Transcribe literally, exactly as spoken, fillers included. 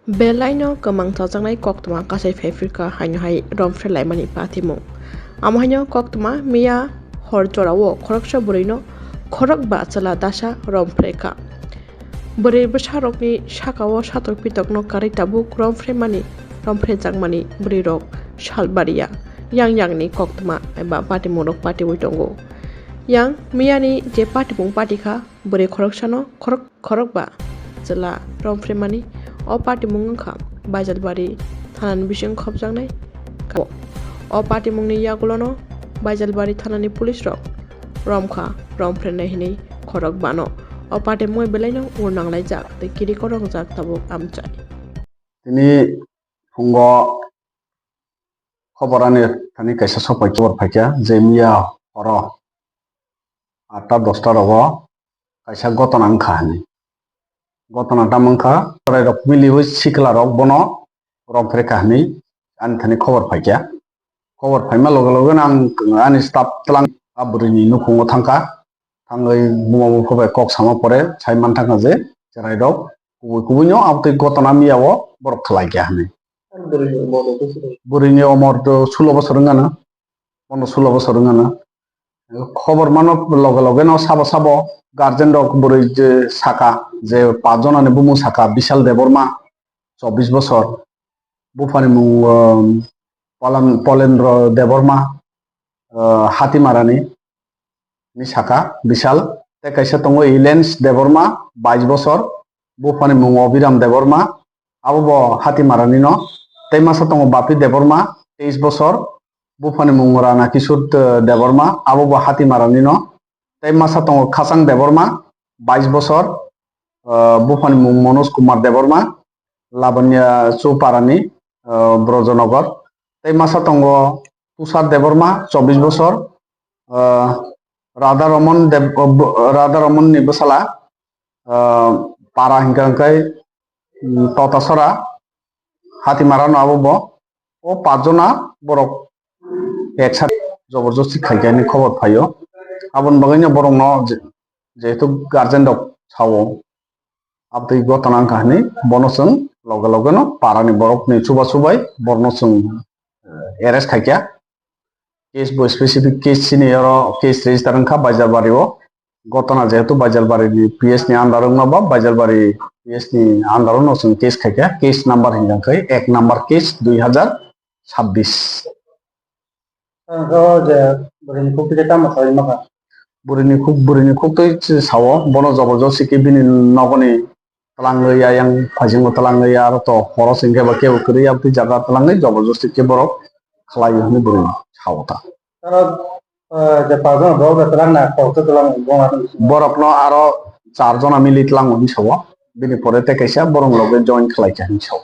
Belaino kwmang chajaknai koktwma kasai phaiphirkha haino hai romphre laimani patimung. Amo haino koktwma miya hor jorao khoroksa bwrwino khorokba chwla dasa romphrekha. Bwrwi bwsarokni sakao satok pitokno karwi tabuk romphre mani, romphre jakmani bwrwirok sal bariya yang yangni koktwma eba patimungrok patiwi tongo. Yang miyani je patimung patikha, bwrwi khoroksano khorok khorokba chwla romphre mani. O patimung wngkha Baijalbari thanani bising khopjaknai. O patimungni yagulono Baijalbari thanani police rok romkha, romphrenai hinwi khorok bano. O patimung belaino ur nanglaijak tei kiriko rongjak tabuk amchai. Tini phungo khobor ani thani kaisa sopai khobor phaikha je miya horo atta dosta rogo kaisa gotona wngkha hinwi. Gotona tamo wngkha, chwrairok miliwi siklarok bono romphrekha hinwi ani thani khobor phaikha. Khobor phaima loge loge no ang ani staff tlang a bwrwini nukhungo thangkha. Thangwi buma bupha bai kok sama pore sai manthangkha je chwrairok kubui kubui no abotwi gotona miya o borok khlaikha hinwi. Bwrwini umor to sulo bosor wngano, bono sulo bosor wngano. Khobor mano loge loge no sabo sabo guardian rok bwrwi je saka je pach jonani bumung saka Bishal Debbarma, chobbish bosor, buphani mung, um, Polan-, Polendro Debbarma, uh, Hatimarani ni saka Bishal, tei kaisa tongo Ilens Debbarma, bais bosor, buphani mung Obiram Debbarma, abo bo Hatimarani no, tei masa tongo Bapi Debbarma, teis bosor, buphani mung Rana Kishore, uh, Debbarma, abo bo Hatimarani no, tei masa tongo Khasang Debbarma, bais bosor, uh, buphani mung Manoj Kumar Debbarma, Labanya Chuparani, uh, Brojonogor, tei masa tongo Tushar Debbarma, chobbish bosor, uh, Radha Ramon Deb-, uh, Radha Ramon ni bwsala, uh, para hinkha hwnkhe, um, Totasora, Hatimara no abo bo. O pach jona borok eksa joborjosti khaikha hinwi khobor phaio. Aboni bagwino borokno je-, jehetu guardian rok sao, abotwi gotona wngkha hinwi bono chwng loge loge no parani borokni chubachu bai borokno chwng, eh, arrest khaikha. Case bo specific case chini oro case register wngkha Baijalbari o. Gotona jehetu Baijalbari ni P S ni under wngma ba Baijalbari P S ni under no chwng case khaikha, case number hinkha khe ek number case dui hazar sabbish. Ang khe o je bwrwini khuk twi tamo sawi maka. Bwrwini khuk, bwrwini khuk twi sao, bono joborjosti khe bini nogoni twlangwi ayang phaisingo twlangwi aro to horo singkhe ba kebo kwrwi abtwi jaga twlangwi joborjosti khe borok khlaio hinwi bwrwi sao ta. Aro, eh, je pajama borok je twlangna kok twi twlang bongma tong. Borokno aro char jona mili tlango hinwi sao, bini pore tei kaisa borok loge join khlaikha hinwi sao.